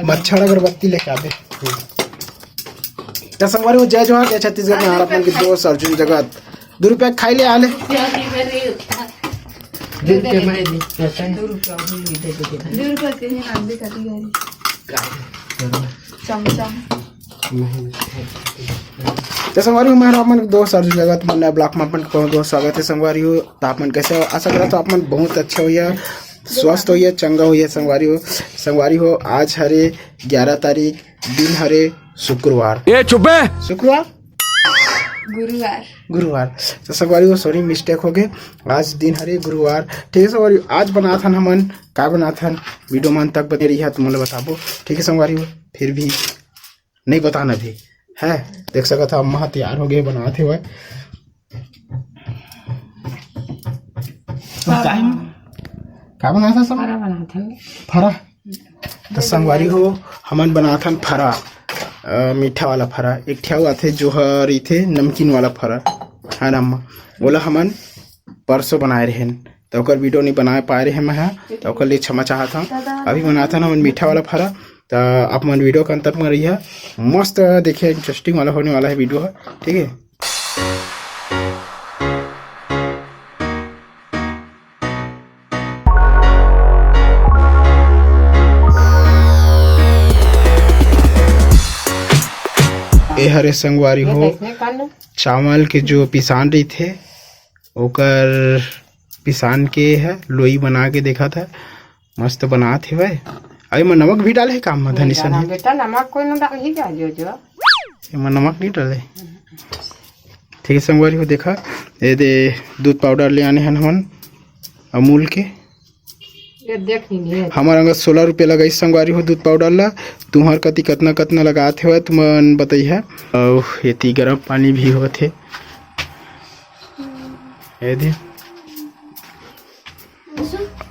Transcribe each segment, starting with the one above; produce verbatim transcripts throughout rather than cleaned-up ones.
मच्छर अगरबत्ती लेके आबे। त संगवारी हो, जय जोहार, जय छत्तीसगढ़ में आप मन के दोस्त अर्जुन जगत। दू रुपया खाई ले आले। दू रुपया के ही नाम दे कटी गाड़ी। चमचम। त संगवारी हो, मैं आप मन के दोस्त अर्जुन जगत, मन नया ब्लॉग में आप मन के बहुत बहुत स्वागत है संगवारी हो। त आप मन कैसे हो? आशा करत हो आप मन बहुत अच्छे होइया, स्वस्थ होइया, चंगा होइया संगवारी हो। संगवारी हो, आज हरे ग्यारह तारीख, दिन हरे शुक्रवार। ये चुप है। शुक्रवार? गुरुवार। गुरुवार। त संगवारी हो, सॉरी, मिस्टेक हो गए, आज दिन हरे गुरुवार। ठीक है संगवारी हो, आज बनाथन हमन, का बनाथन, वीडियो में अंत तक बने रहिहा, तुमन ला बताबो। ठीक है संगवारी हो, फिर भी नहीं बताना भी है। देख सकत हो, अम्मा ह तैयार हो गए, बनात हेवय। का, का बनात हस? फरा बनात हन। फरा? त संगवारी हो, हमन बनात हन फरा, अ, मीठा वाला फरा। एक ठे अउ आथे, जो ह रहिथे नमकीन वाला फरा, है ना अम्मा? ओला हमन परसों बनाए रहेन, त ओकर वीडियो नहीं बनाए पाए रहे मैं ह, त ओकर लिए क्षमा चाहत हूँ। अभी बनात हन हमन मीठा वाला फरा, त आप मन वीडियो के अंत में रहिहा, मस्त देखे, इंटरेस्टिंग वाला होने वाला है वीडियो ह, ठीक है। ए हरे संगवारी हो, चावल के जो पिसान रहिथे, ओकर पिसान के ह लोई बना के देखत ह, मस्त बनात हेवय। अरे, एमा नमक भी डाले हे का अम्मा, धनी सनी? बेटा, नमक कोई न डालही का, जो, जो। एमा नमक नहीं डाले। ठीक है संगवारी हो, देखा, ये दे दूध पाउडर ले आने हन हमन अमूल के। ये देख ही नहीं है। हमर अंगत सोलह रुपया लगाइस संगवारी हो दूध पाउडर ला। तुम्हर कति कतना कतना लगात हेवय, तुमन बतइहा। अउ एती गरम पानी भी होत हे। ये दे।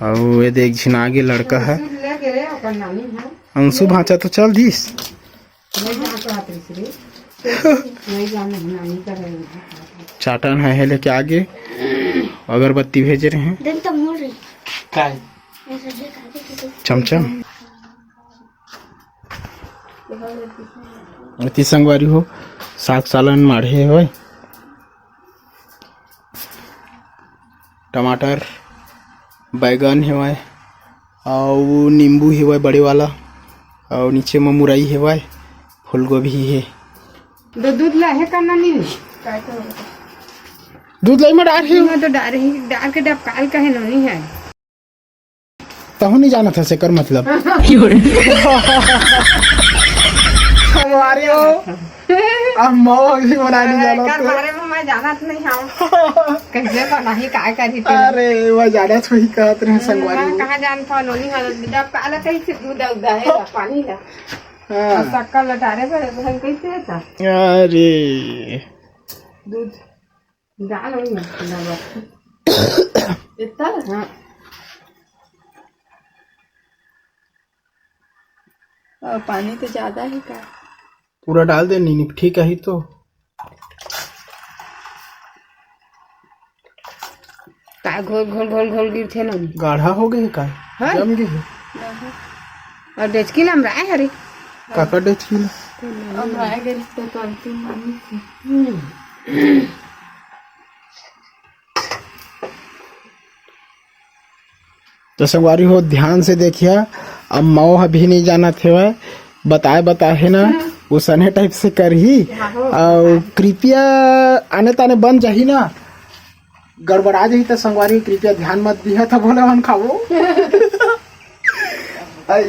अउ ये दे एक झिन आगे लड़का है। अंशु भांचा तो चल दिस। चाटन है, है लेके आगे। अगरबत्ती भेजे रहे। दिन तो मोर रही। काय? चमचम। अति संगवारी हो, साग सालन माढ़े हवय। टमाटर, बैगन हेवय, अउ नींबू हेवय बड़े वाला, अउ नीचे म मुरई हेवय, फूलगोभी हे। दो दूध ला हे का ननी? दूध लाई म डार हे। मैं तो डार ही, डार के डबकाल का है नोनी है। तहु नहीं जानत हस एकर मतलब। हमारी हो, अब मऊ भी बना नहीं जानत एकर है। बारे में मैं जानत नहीं हूँ। कैसे बनाही, काय करही तेला। अरे, मैं जानत वही कहत रहे संगवारी मैं हो। कहाँ जानत हूँ, नोनी हालत में जब काला कही से दूध उदा है, पानी ला। हाँ। और शक्कर लटारे पर हम कैसे है था? अरे। दूध। डाल वही में, डाल। इतना? हाँ। और पानी तो ज्यादा है का? पूरा डाल दे नीनी, ठीक है ही तो। का घोल, घोल, घोल, घोल गिरथे ना। गाढ़ा हो गए का? हाँ। जम गए हे। और डेचकी लमराए हरे। काका डेचकी ला। अब आए गए तो करती मम्मी से। हम्म। तो संगवारी हो, ध्यान से देखिया, अब मऊ ह भी नहीं जानत हेवय, बताए बताए हे ना, उसने टाइप से करही। हाँ हो। और कृपया आने ताने बन जाही ना, गड़बड़ा जाही, तो संगवारी कृपया ध्यान मत दिहा, तो बोले हम खाबो। आई।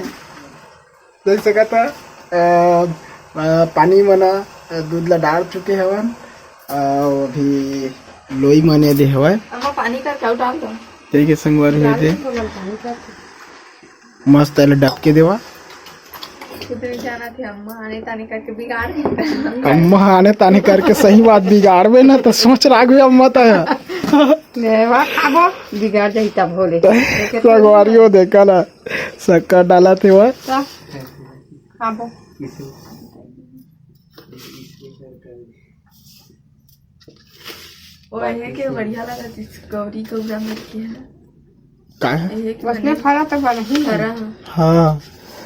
देख सकत ह, अ, अ, पानी मन, अ, दूध ला डाल चुके हवन। अ, अभी लोई मन ये दे हवय। अम्मा, पानी कर क्या डाल दो? देखिए संगवारी हो डाल दे। दो, बोला पानी कर। मस्त एला डब के देवा। कितने जाना थे अम्मा आने ताने करके बिगाड़ देता। अम्मा आने ताने करके सही बात बिगाड़बे ना तो सोच राखबे अम्मा तो। ले वा, खाबो, बिगाड़ जाही तब होले। संगवारी हो देखा ना। शक्कर डालत हे वो। त खाबो। ओ, ये के बढ़िया लगत हे, गौरी गौरा मिलके है। काय है? वसने फरा तो बन ही है। फरा है। हाँ।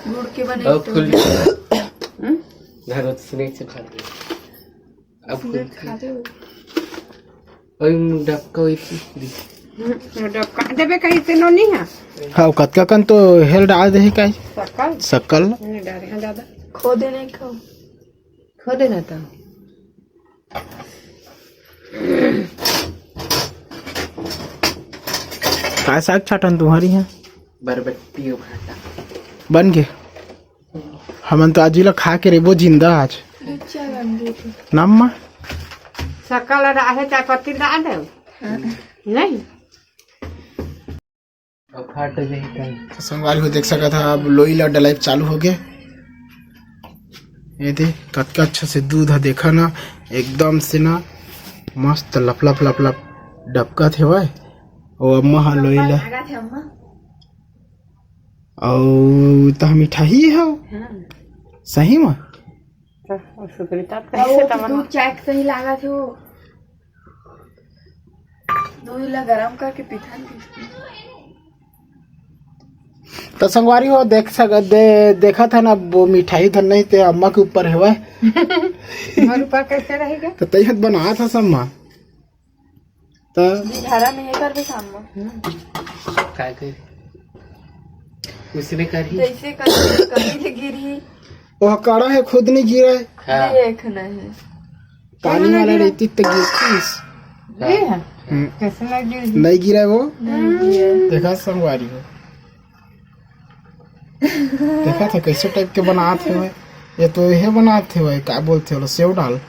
गुड़ के बने अब तो खुल गया। हम्म? घर में स्नैक्स खा दे। अब खुल स्नैक्स खा दे। ओए, डबका होई थी। हम्म, डबका देबे कहीं ते नो नहीं है। हाँ, कतका कन तो हेल डाल दे है काय? सकल? सकल। नहीं डाले हैं ज्यादा। खो देने खाओ। खो देना था। काय साग छाटन तुम्हारी है? बरबट्टी और भाटा। बन के? हमन तो आज ही ला खा के रेबो जिंदा आज। अच्छा बन गई थी। नम्मा? सकल डाले, चाय पत्ती डाल दे। हाँ। नहीं? अब फाट जाही कहीं। तो संगवारी हो देख सकत हा, अब लोई ला डलाइब चालू हो गे। ये दे, कतका अच्छा से दूध हा, देखा ना, एकदम से ना मस्त लप लप लप लप डबकत हेवय। ओ अम्मा हा लोई ला, लागत हे अम्मा। अउ तह मिठाही हव। हाँ। सही मा? तो सुकरी तात अउ कैसे वो तो तमन दूध चाय के सही लागत हे वो। दूध ला गरम करके पीथन। त संगवारी हो देख सक-, दे-, देखत हन, अब वो मिठाई धन नहीं ते अम्मा के ऊपर हेवय। मोर ऊपर कैसे रहेगा? त तैहत बनात हस अम्मा। त घर में ये करबे शाम में। काय करे? उसने करी। जैसे कभी, कभी ले गिरी। ओह कड़ा हे, खुद नहीं गिरे। हाँ। देख नहीं। पानी वाला रहती त गिरतीस। ये है? हम्म। कैसे नहीं गिरी? नहीं गिरा वो? नहीं गिरा। देखा संगवारी हो। देखा था कैसे टाइप के बनात हे भाई। ये तो ये बनात हे भाई, का बोलते हो, सेव डाल।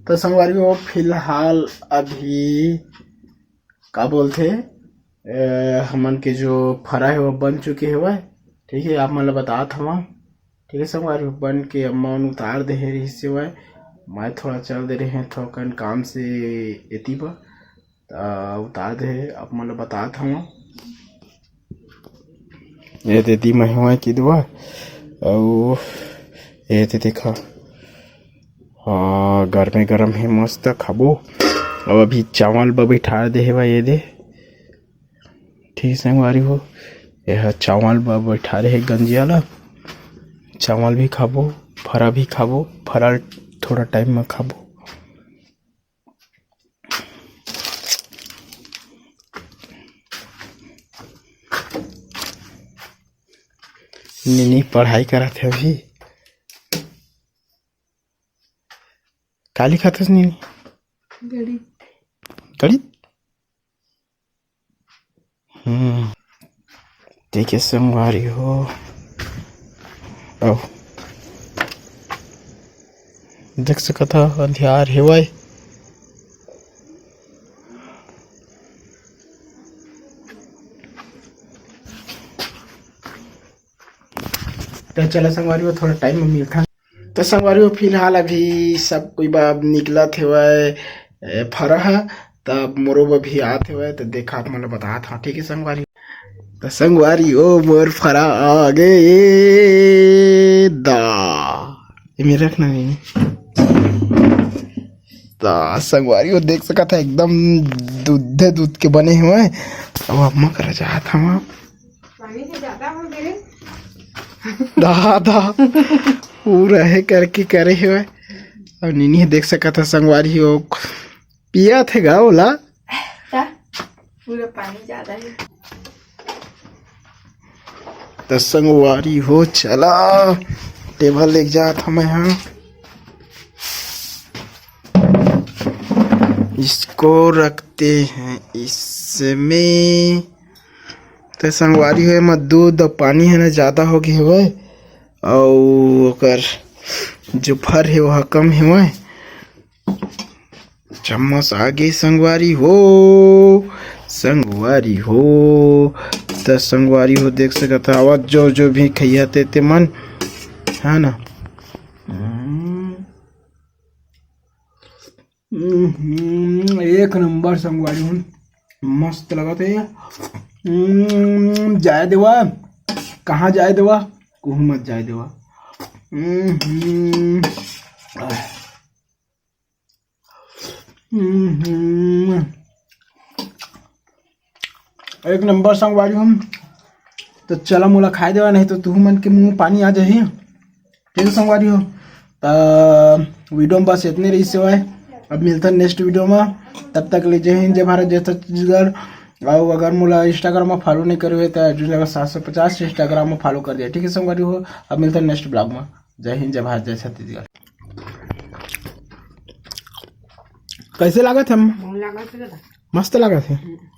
तो संगवारी हो, फिलहाल अभी का बोलथे, ए, हमन के जो फरा हे वो बन चुके हेवय। ठीक है, आप मन ल बतात हवा। ठीक है संगवारी हो, बन के अम्मा मन उतार दे हे रहिस हेवय। मैं थोड़ा चल दे रहे हैं थोकन काम से एती बर। त उतार दे हे, आप मन ल बतात हव। ये दे दी मैं हवय किदवा। अउ ये दे देखा। हाँ, गरमे गरम हे, मस्त खाबो। अब अभी चावल ब बैठार दे हे भाई, ये दे। ठीक संगवारी हो, ये ह चावल ब बैठारे हे गंजिया ला। चावल भी खाबो, फरा भी खाबो, फरा थोड़ा टाइम में खाबो। नीनी पढ़ाई करत हे अभी। का लिखत हस नीनी? गणित। गणित? हम्म। ठीक है संगवारी हो। आओ। देख सकत हा, अंधियार हेवय। त चला संगवारी हो, थोड़ा टाइम में मिलथन। त संगवारी हो, फिलहाल अभी सब कोई बा निकलत हेवय, ए, फरा ह, तब मोरो ब भी आत हेवय, त देखा आप मन ल बतात हव, ठीक है संगवारी। त संगवारी हो, मोर फरा आ गे, ए दा, एमे रखना नहीं। त संगवारी हो, देख सकत ह, एकदम दूधे दूध के बने हेवय। अब अम्मा करा जात हव। पानी तो ज्यादा हो गे रे। दा, दा। पूरा हे करके करे हेवय। अब नीनी देख सकत ह संगवारी हो, पियत हे गा ओला। ता पूरा पानी ज्यादा हे। त संगवारी हो, चला टेबल लेके जात हव मैं हा। इसको रखते हैं इसमें। त संगवारी हो, एमा दूध अउ पानी हे ना, ज्यादा हो गे हेवय, अउ ओकर जो फर हे, ओहा कम हेवय। चम्मच आ गे संगवारी हो, संगवारी हो। त संगवारी हो, देख सकत हव, आवत जो, जो भी खइया ते, ते मन, है ना। हम्म। हम्म, एक नंबर संगवारी हो, मस्त लगत हे। हम्म, जाए देवा, कहाँ जाए देवा, कुहू मत जाए देवा। हम्म, हम्म। हम्म, हम्म। एक नंबर संगवारी हो। तो चला मोला खाए देवा, नहीं तो तुहू मन के मुंह पानी आ जाही। ठीक है संगवारी हो, तो वीडियो में बस इतने रही सेवाए। अब मिलता नेक्स्ट वीडियो में, तब तक ले जय हिंद, जय भारत, जय छत्तीसगढ़। और अगर मोला इंस्टाग्राम में फॉलो नहीं करे हुए तो अर्जुन नगर सात सौ पचास इंस्टाग्राम में फॉलो कर दिया। ठीक है संगवारी हो, अब मिलता नेक्स्ट ब्लॉग में। जय हिंद, जय भारत, जय छत्तीसगढ़। कैसे लागत हम? मस्त लागत है।